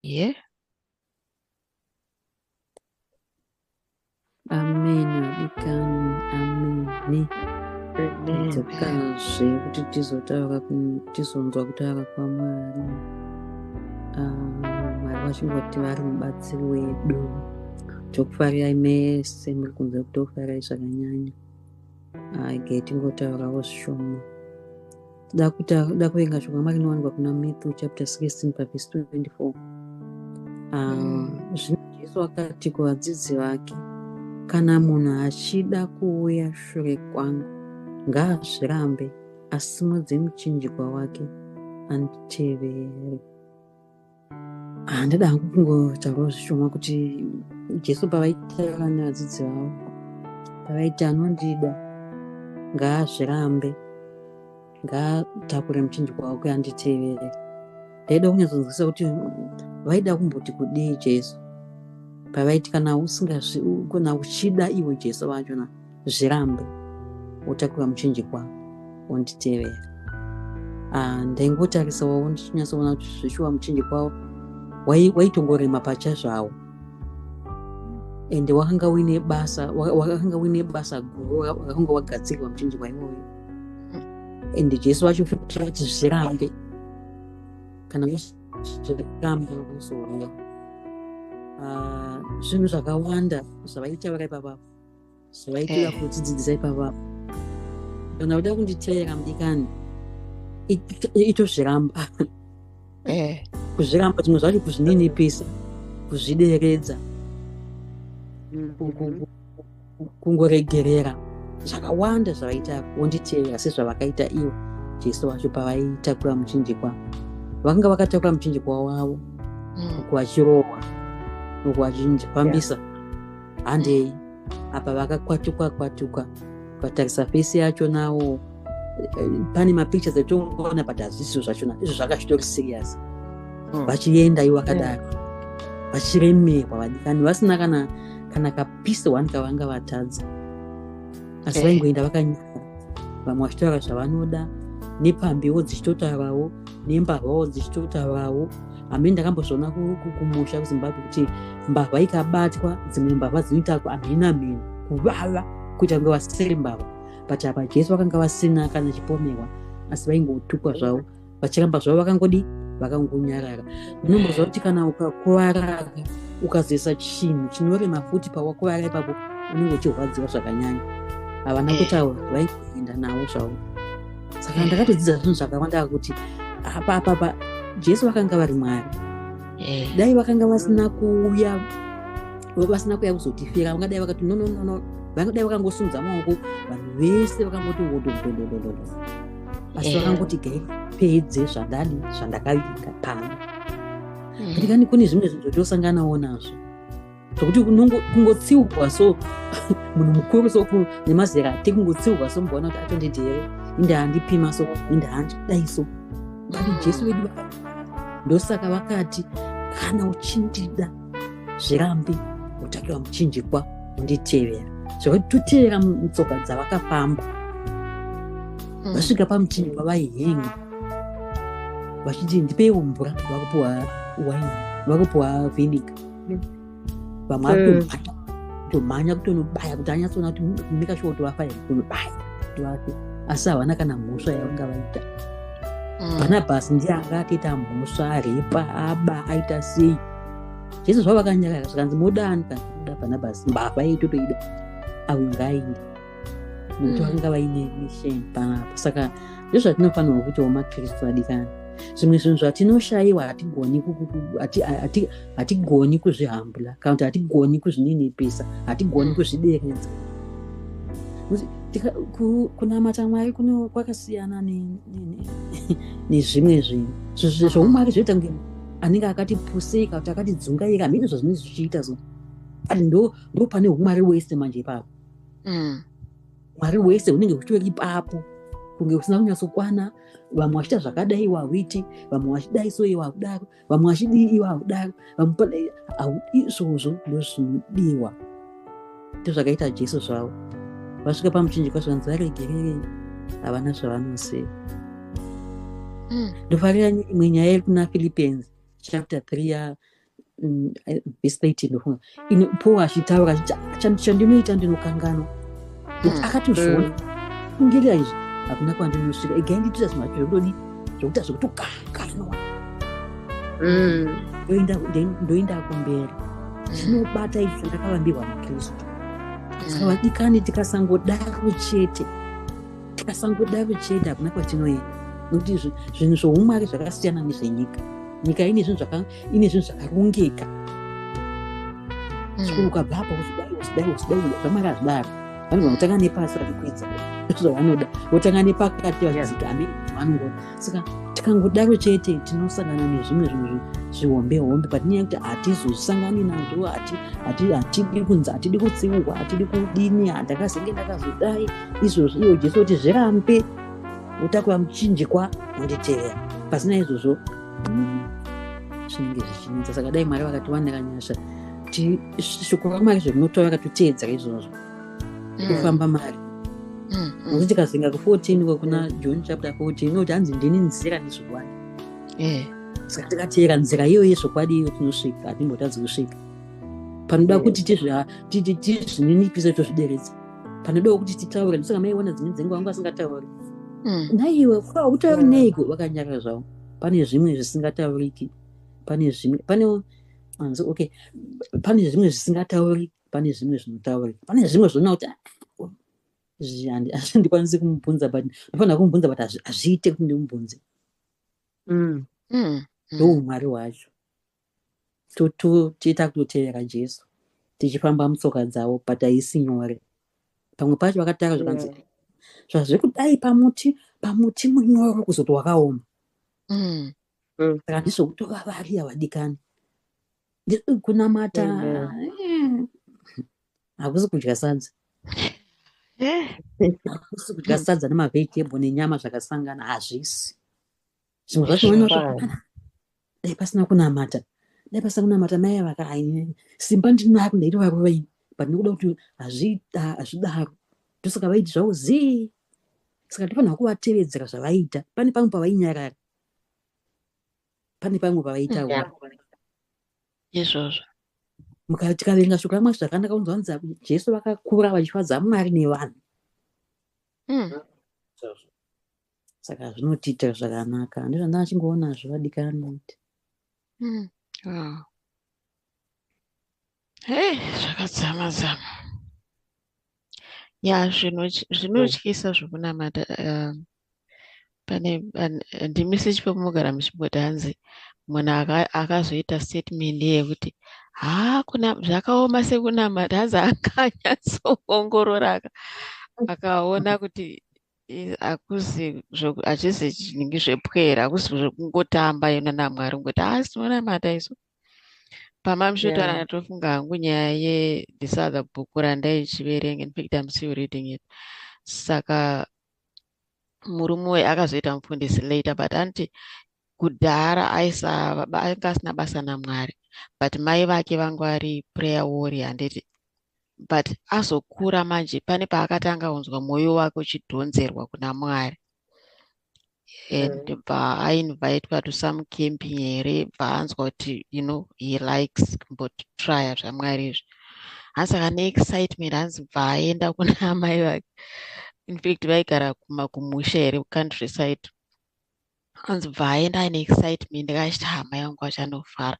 Yeah. Amen vadikani, ameni. Tadzokazve kuti tizotaura tizonzwa kutaura kwaMwari. Ah, Mwari vachingoti vari mubatsiri wedu. Tokufarirai mese muri kunze kutofarirai zvakanyanya. Age tingotaurawo zvishoma. Da kuverenga shoko raMwari rinowanikwa kuna Matthew chapter 16 pavhesi 24. Ah, zvino Jesu akati kuvadzidzi vake, kana munhu achida kuuya shure kwangu, ngaazvirambe asimudze muchinjikwa wake anditevere. Ah, ndada hangu kungotaurawo zvishoma kuti Jesu pavaitaura nevadzidzi vavo, pavaiti anondida ngaazvirambe ngaatakure muchinjikwa wake anditevere. Ndaida kunyatsonzwisisa kuti vaida kumboti kudii Jesu pavaiti kana usingazvi kana uchida iwe Jesu vachona zvirambe wotakura muchinjikwa wonditevera. Ah, ndaingotarisawo ndichinyatsoona kuti zveshuwa muchinjikwa waitongorema pachazvawo ende wakanga uine basa wakanga uine basa guru wakanga wagadzirwa muchinjikwa iwoyo ende Jesu vacho futi vati zvirambe kana zvirambe uzouya. Ah, zvinhu zvakawanda zvavaitaura ipapa zvavaitira kutidzidzisa ipapa kana uda kunditeera mudikani itozviramba kuzviramba zvimwe zvacho kuzvininipisa kuzvideredza kungoregerera zvakawanda zvavaita wonditeera sezvavakaita ivo Jesu vacho pavaitakura muchinjikwa vakanga vakatakura muchinjikwa wavo uku vachirohwa uku vachinjifambisa handei apa vakakwatuka kwatuka ukatarisa fesi yacho nawo pane mapictures etoona but hazvisiwo zvachona izvo zvanga zvitori serious vachienda ivo vakadaro vachiremerwa vadikani vasina kana kana kapisi one kavanga vatadza asi vaingoenda vakanyara vamwe vachitaura zvavanoda nepambiwo dzichitotaurawo nembavhawo dzichitotaurawo hamene ndakambozviona kumusha kuZimbabwe kuti mbavha ikabatwa dzimwe mbavha dzinoita amhena mheno kuvava kuita kunge vasiri mbavha but apa Jesu vakanga vasina kana chipomerwa asi vaingotukwa zvavo vachiramba zvavo vakangodi vakangonyarara. Munomboziva kuti kana ukakuvara ukazoisa chinhu chinorema futi pawakuvara ipapo unenge uchirwadziwa zvakanyanya. Havana kutaura vaingoenda navo zvavo. Saka ndakatodzidza zvinhu zvakawanda kuti apa apa Jesu vakanga vari Mwari. Dai vakanga vasina kuuya vasina kuuya kuzotifira vangadai vakati no no no no vangadai vakangosimudza maoko vanhu vese vakangoti wodododododo asi vakangoti gai pedze zvandadi zvandakaviga pano. Ndikani kune zvimwe zvinhu zvotosanganawo nazvo zvokuti kungotsiurwa so munhu mukuru so nemazera ate kungotsiurwa so mboona kuti atondidhere inde handipima so inde handidai so but Jesu vedu ndosaka vakati kana uchindida zvirambe utakiwa muchinjikwa unditevera zvekuti totevera mutsoka dzavakafamba vasvika pamuchinjikwa vaihenga vachiti ndipeiwo mvura vakupiwa waini vakupiwa vinegar vamwe vakutomhanya kutomhanya kutonobaya kuti anyatsoona kuti kumeka sure kuti vafa here kutonobaya kuti vafe asi havana kana mhosva yavanga vaita. Bhanabhasi ndiye anga atoita mhosva arepa aba aita sei Jesu zvavo vakanyarara zvikanzi modani kana kuda Bhanabhasi mbavha yeitotoida avo ngaainde nekuti vakanga vaine mission panapa. Saka ndozvatinofanirwa kuitawo maKristu adikani. Zvimwe zvinhu zvatinoshayiwa hatigoni hatigoni kuzvihambula kana kuti hatigoni kuzvininipisa hatigoni kuzvideredza. Kunamata Mwari kwakasiyana nezvimwe zvinhu zvoumwari zvinoita kunge anenge akati pusei kana kuti akati dzungaira hamene zvazvinenge zvichiita so but ndo pane umwari wese manje ipapo. Mwari wese hunenge huchitori ipapo kunge usina kunyatsokwana vamwe vachiita zvakadai iwe hauiti vamwe vachidai so iwe haudaro vamwe vachidii iwe haudaro vamwe padai izvozvo ndozvinodiwa ndozvakaita Jesu zvavo vasvika pamuchinjikwa zvanzi varegererei havana zvavanoziva. Ndofarira imwe nyaya iri kuna Philippians chapter 3 Verse 13 ndofunga ino Paul achitaura achiti, "Ah, chandinoita ndinokanganwa," nekuti akatozviona kungirira izvi hakuna kwandinosvika. Egai nditoita zvinhu zvacho zvekutodi zvokuita zvekutokanganwa. Ndoenda kumberi, chinobata icho chandakavambirwa naKristu. Saka vadikani, tikasangodaro chete, tikasangodaro chete, hakuna kwatinoenda, nokuti zvinhu zvoumwari zvakasiyana nezvenyika. Nyika ine zvinhu zvakarongeka. Chikuru ukabva apa uzidai, uzidai, uzidai. ZvaMwari hazvidaro. Vanogona kutanga nepasi vachikwidza zvavanoda, votanga nepakati vachidzika, amene vanongoda. Saka tikangodaro chete, tinosangana nezvimwe zvinhu zvihombe hombe, but nenyaya yekuti hatizosangani nazvo, hatidi kunzi, hatidi kutsiurwa, hatidi kudini, handakazenge ndakazodai izvozvo. Iwo Jesu kuti zvirambe, utakura muchinjikwa unditevera. Pasina izvozvo, zvinenge zvichinetsa. Saka dai Mwari vakatiwanira nyasha, shoko raMwari zverinotaura rakatoteedzera izvozvo, kufamba mari. Nokuti tikazenga ku14 kwekuna John chapter 14, inoti hanzi, "Ndini nzira nezvokwadi." Saka tikateera nzira iyoyo yezvokwadi iyo, tinosvika, hatimbotadzi kusvika panoda kuti tizvininipise, tozvideredza. Panodawo kuti titaure. Ndosaka maiona dzimwe dzenguva vanga vasingatauri. Naiwe utauri neiko? Vakanyarara zvavo. Pane zvimwe zvisingatauriki, pane zvimwe, pane hanzi, okay, pane zvimwe zvisingatauriki, pane zvimwe zvinotaurika, pane zvimwe zvinoona kuti, "Ah, izvi handikwanisi kumubvunza, but ndofanira kumubvunza, but hazviite kuti ndimubvunze." Ndoumwari hwacho. Toita kutotevera Jesu tichifamba mutsoka dzavo, but haisi nyore. Pamwe pacho vakataura zvakanzi zvazvekudai pamuti munyoro kuzoti wakaoma. Saka ndizvokutovavarira, vadikani. Kunamata hakusi kudya sadza. Hakusi kudya sadza nemavegetables nenyama zvakasangana, hazvisi. Zvimwe zvacho unoona kuti Fine. "Ah, dai pasina kunamata, dai pasina kunamata, mai ava ai simba ndinaro, ndaitovaro ini," but nekuda kuti hazvidaro, ndosaka vaiti zvavo zii. Saka tofanira kuvatevedzera zvavaiita. Pane pamwe pavainyarara, pane pamwe pavaitaura. Izvozvo. Tikaverenga shoko raMwari zvakanaka, unzwa kunzi Jesu vakakura vachifadza Mwari nevanhu. Saka zvinotiitira zvakanaka. Ndizvo ndachingoonazvo, vadikani, kuti Wow. Hey, zvakadzama dzama. Ya, zvinotyisa zvokunamata. Pane ndimi sechipo munogara muchimboti hanzi munhu akazoita statement yekuti haa, kuna zvakaoma sekunamata, hanzi akanyatsoongorora akaona kuti hakuzi hazvisi chinhingi zvepwere, hakusi zvekungotamba ino naMwari kungoti haa, tinonamata isu. Pamamushotaura ndatofunga hangu nyaya yethis other book randaichiverenga. In fact, I'm still reading it. Saka murume uyu akazoita mufundisi later, but anoti kudhara aisava anga asina basa naMwari, but mai vake vanga vari prayer warrior, handiti? But azokura manje, pane paakatanga kunzwa mwoyo wake uchidhonzerwa kuna Mwari, and bva ainvitwa to some camping here, bva anzwa kuti he likes kumbotrya zvaMwari izvi. Hanzi saka neexcitement, hanzi bva aenda kuna amai vake. In fact, vaigara kumusha here, countryside. Hanzi bva aenda aine excitement, akachiti hama yangu achanofara.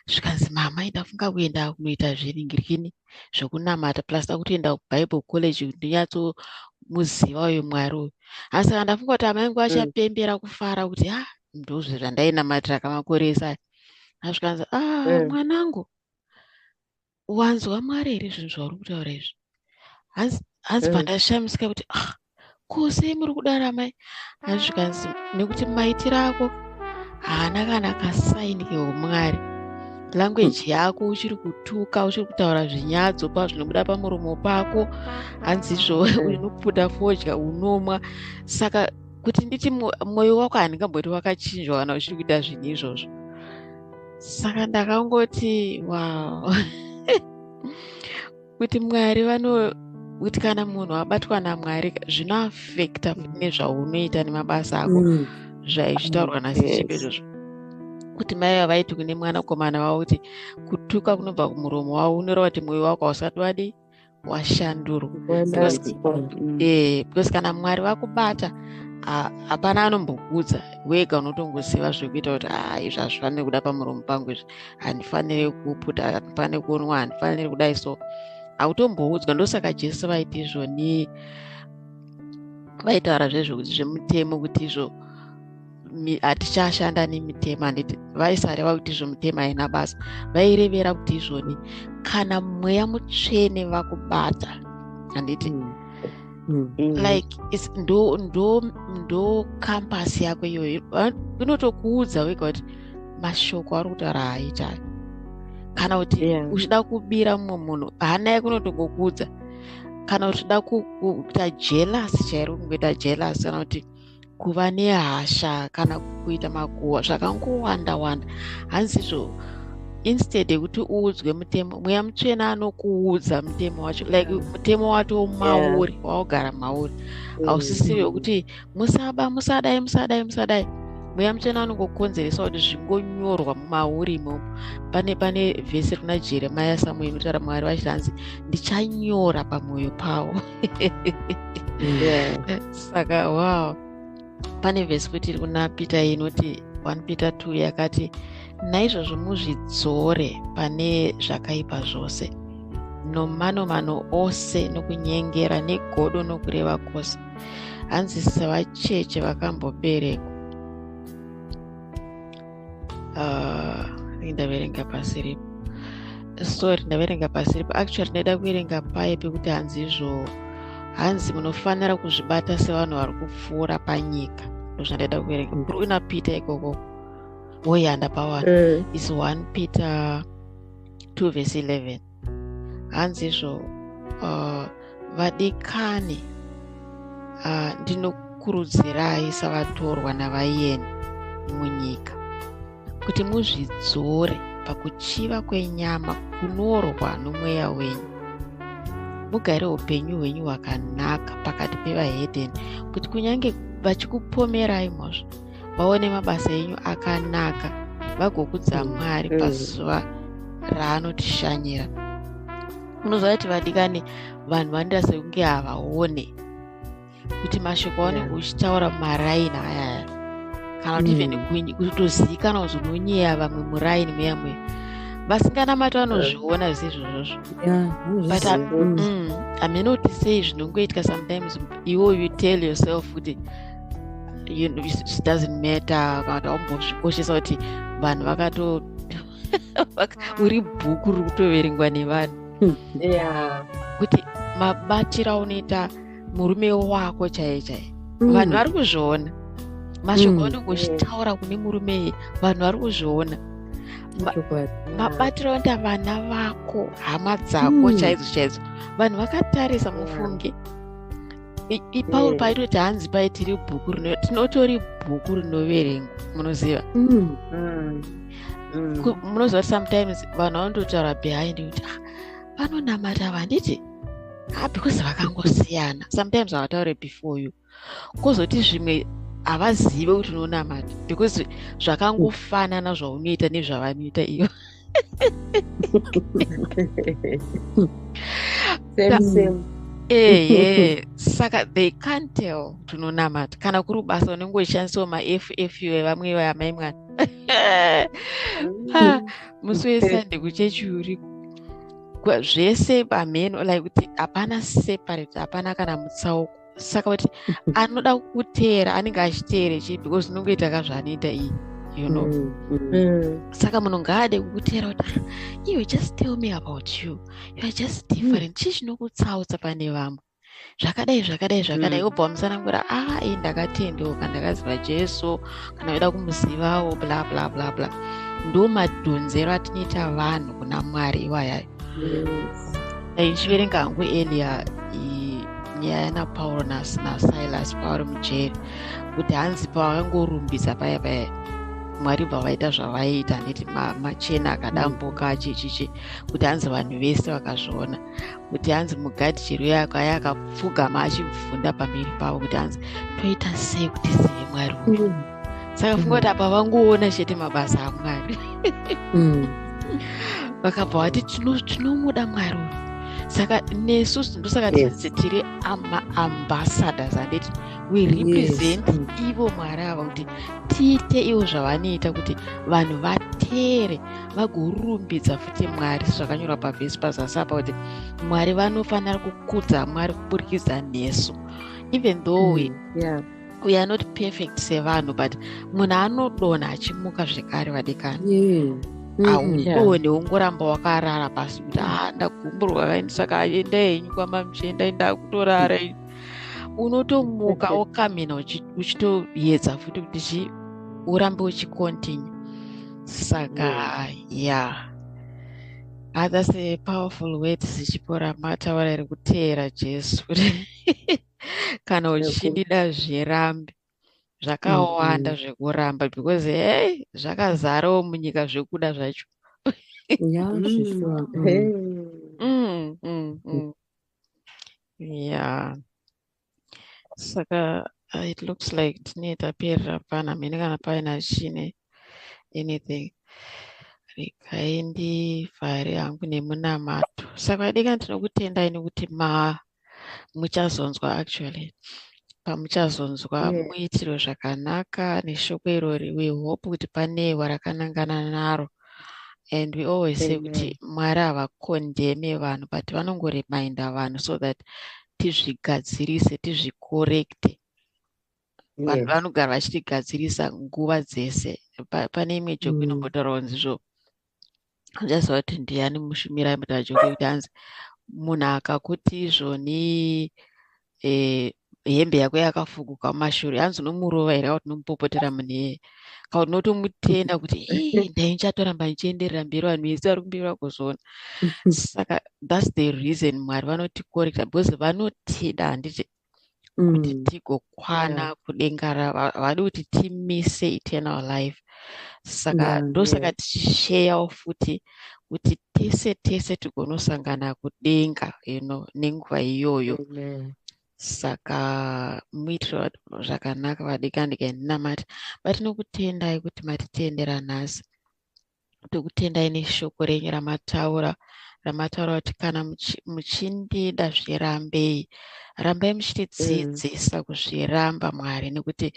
Zvikanzi, "Mama, ndafunga kuenda kunoita zviringirikini zvokunamata, plus da kutoenda kuBible college kuti ndinyatsomuziva uyu Mwari uyu." Asi saka ndafunga kuti amai vangu vachapembera kufara kuti ha, ndozve zvandainamatira kamakore ese aya. Azvikanzi, "Ah, mwanangu, wanzwa Mwari here zvinhu zvauri kutaura izvi?" Hanzi pandashamisika kuti, "Ah, ko sei muri kudaro, amai?" Hanzi zvikanzi, "Nekuti maitiro ako haana kana kasaini keumwari. Language yako, uchiri kutuka, uchiri kutaura zvinyadzo pazvinobuda pamuromo pako." Hanzi izvo unoputa fodya, unomwa, saka kuti nditi mwoyo wako handingamboti wakachinjwa kana uchiri kuita zvinhu izvozvo. Saka ndakangoti wow, kuti Mwari vano kuti kana munhu abatwa naMwari, zvinoafecta nezvaunoita nemabasa ako. Zvaichitaurwa nasichipo izvozvo. Kuti mai ava vaiti kune mwanakomana wavo kuti kutuka kunobva kumuromo wavo unoreva kuti mwoyo wako hausati wadii, washandurwa. Because kana Mwari vakubata, hapana anombokuudza, wega unotongoziva zvekuita kuti a, izvi hazvifaniri kuda pamuromo pangu, izvi handifaniri kuputa, handifaniri kunwa, handifaniri kudai. So hautomboudzwa. Ndosaka Jesu vaiti izvoni, vaitaura zvezvo zvemutemo kuti izvo hatichashanda nemitemo, handiti? Vaisareva kuti izvo mitemo haina basa, vairevera kuti izvoni kana Mweya Mutsvene vakubata, handiti? Like it's ndo compass yako iyoyo, inotokuudza wega kuti mashoko ari kutaura haaita, kana kuti uchida kubira mumwe munhu, hana yako inotongokuudza, kana uchida kuita jealous chairo, kungoita jealous, kana kuti kuva nehasha, kana kuita makuhwa, zvakangowanda wanda. Hanzi izvo instead yekuti uudzwe mutemo, Mweya Mutsvene anokuudza mutemo wacho, like mutemo wacho mauri, waugara mauri, hausisiri wekuti musaba, musadai, musadai, musadai. Mweya Mutsvene anongokonzeresa kuti zvingonyorwa mumauri imomo. Pane vhesi kuna Jeremaya Samuel inotaura Mwari vachiti hanzi, "Ndichanyora pamwoyo pavo." Saka wow, pane vhesi kuti iri kuna Peter inoti 1 Peter 2 yakati, "Naizvozvo muzvidzore pane zvakaipa zvose, nomano-mano ose, nokunyengera, negodo, nokureva kwose." Hanzi sevacheche vakamboberekwa, ndaverenga pasiripo, sorry, ndaverenga pasiripo. Actually ndaida kuverenga paye pekuti hanzi izvo, hanzi munofanira kuzvibata sevanhu vari kupfuura panyika. Ndozvandaida kuverenga kuri kuna Peter ikoko. Woyanda pawana is 1 Peter 2 verse 11. Hanzi izvo, "Vadikani, ndinokurudzirai savatorwa navaeni munyika kuti muzvidzore pakuchiva kwenyama kunorwa nomweya wenyu, mugare upenyu hwenyu hwakanaka pakati pevahedheni, kuti kunyange vachikupomerai mhosva, vaone mabasa enyu akanaka, vagokudza Mwari pazuva raanotishanyira." Unoziva kuti, vadikani, vanhu vanoita sekunge havaone kuti mashoko aunenge uchitaura mumaraini ayaya, kana kuti even kutozivikanwa kuti unonyeya vamwe muraini muya muya, vasinganamati vanozviona zvisizvozvozvo. But hameno kuti sei zvinongoitika. Sometimes iwo you tell yourself kuti it doesn't matter, kana kuti aumbozvikoshesa kuti vanhu vakato uri bhuku riri kutoverengwa nevanhu, kuti mabatiro aunoita murume wako chaiye chaiye, vanhu vari kuzviona. Mashoko aunenge uchitaura kune murume iye, vanhu vari kuzviona. Mabatiro anoita vana vako, hama dzako chaidzo chaidzo, vanhu vakatarisa. Mufunge Pauro paitoti hanzi pai tiri bhuku, tinotori bhuku rinoverengwa, munoziva. Munoziva kuti sometimes vanhu vanototaura behind kuti, "Ah, vanonamata, vanditi ah, because vakangosiyana." Sometimes havataure before you, kwozoti zvimwe havazive kuti unonamata because zvakangofanana zvaunoita nezvavanoita iyo. Same, same. Ehe, saka they can't tell kuti unonamata. Kana kuri kubasa, unenge uchishandisawo maffu evamwe vamai mwana. Ah, musi weSunday kuchechi uri zvese pamheno, like kuti hapana separate, hapana kana mutsauko. Saka kuti anoda kuteera anenge achiteere chii? Because unongoita ka zvaanoita iyi. Saka munhu ngaade kukuteera kuti, "Ah, iwe, just tell me about you, you are just different. Chii chinokutsautsa pane vamwe?" Zvakadai, zvakadai, zvakadai. Wobva wamusanangura, "Ah, ii ndakatendeuka, ndakaziva Jesu," kana uida kumuzivawo, bla bla bla bla. Ndo madhonzero atinoita vanhu kuna Mwari iwayayo. Ndichiverenga hangu earlier nyaya naPauro naSilas pavari mujeri, kuti hanzi pavakangorumbidza paya paya, Mwari bva vaita zvavaiita, handiti? Machena akadambuka, chichichi, kuti hanzi vanhu vese vakazviona, kuti hanzi mugadhijeri uya akauya akapfugama achibvunda pamberi pavo, kuti hanzi, "Toita sei kuti zive Mwari uyu?" Saka funga kuti apa vangoona chete mabasa aMwari. Vakabva vati tinomuda Mwari uyu. Saka nesu ndosaka tichinzi tiri maambassadors, handiti? We represent ivo Mwari ava kuti tiite ivo zvavanoita, kuti vanhu vateere vagorumbidza futi Mwari, sezvakanyorwa pavhesi pazasi apa kuti Mwari vanofanira kukudza Mwari kuburikidza nesu, even though we are not perfect sevanhu, but munhu anodonha achimuka zvekare, vadikani. Haudonhe wongoramba wakarara pasi kuti, "Ha, ndagumburwa kaini, saka endai henyu kwamba muchienda, ndakutorara ini." Unotomuka wokamhina uchitoedza futi kuti chi urambe uchicontinue. Saka yeah. Ah, that's a powerful word, Zichipora, mataura iri kuteera Jesu kuti kana uchindida zvirambe. Zvakawanda zvekuramba because hey, zvakazarawo munyika zvekuda zvacho. Yeah, sure. Hey. Yeah. Saka it looks like tine taperera pana mhene kana paina chine anything. Regai ndivhare hangu nemunamato. Saka vadikani, tinokutendai nekuti ma muchazonzwa, actually pamuchazonzwa muitiro zvakanaka neshoko irori. We hope kuti pane warakanangana naro, and we always say kuti Mwari havacondemne vanhu, but vanongoreminda vanhu so that tizvigadzirise, tizvicorrecte. Vanhu vanogara vachitigadzirisa nguva dzese. Pane imwe joke inombotaura kunzi zvo, handichaziva kuti ndiani mushumiri aimbotaura joke yekuti hanzi munhu akakuti izvoni hembe yako yakafukuka mumashure, hanzi unomurova here kana kuti unomupopotera munhu iyeye, kana kuti unotomutenda kuti, "Ii, ndai ndichatoramba ndichienderera mberi, vanhu vese vari kumberi vagozoona." Saka that's the reason Mwari vanoticorrecta, because vanotida, handiti, kuti tigokwana kudenga ravo. Havadi kuti timise eternal life. Saka ndosaka tichisharewo futi kuti tese tese tigonosangana kudenga nenguva iyoyo. Amen. Saka muitiro zvakanaka, vadikani, ndinamata. Vatinokutendai kuti matitendera nhasi. Tokutendai neshoko renyu ramataura, ramataura kuti kana muchindida zvirambei. Rambai muchitidzidzisa kuzviramba, Mwari, nekuti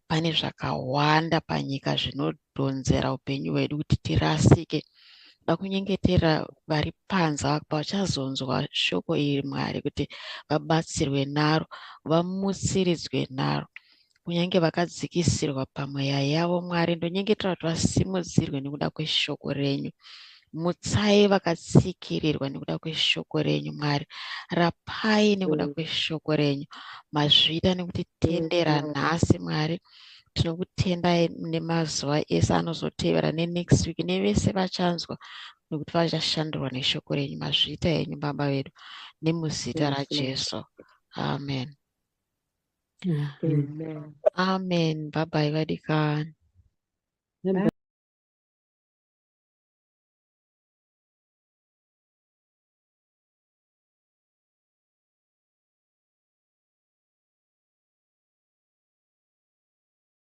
pane zvakawanda panyika zvinodhonzera upenyu hwedu kuti tirasike. Da kunyengetera vari panze vachazonzwa shoko iri, Mwari, kuti vabatsirwe naro, vamutsiridzwe naro, kunyange vakadzikisirwa pamweya yavo. Mwari, ndonyengetera kuti vasimudzirwe nekuda kweshoko renyu. Mutsai vakatsikirirwa nekuda kweshoko renyu, Mwari. Rapai nekuda kweshoko renyu. Mazviita nekutitendera nhasi, Mwari. Tinokutendai nemazuva ese anozotevera, nenext week, nevese vachanzwa, nekuti vachashandurwa neshoko renyu. Mazviita henyu, Baba vedu, nemuzita raJesu, amen. Amen. Amen. Bye bye, vadikani. Bye.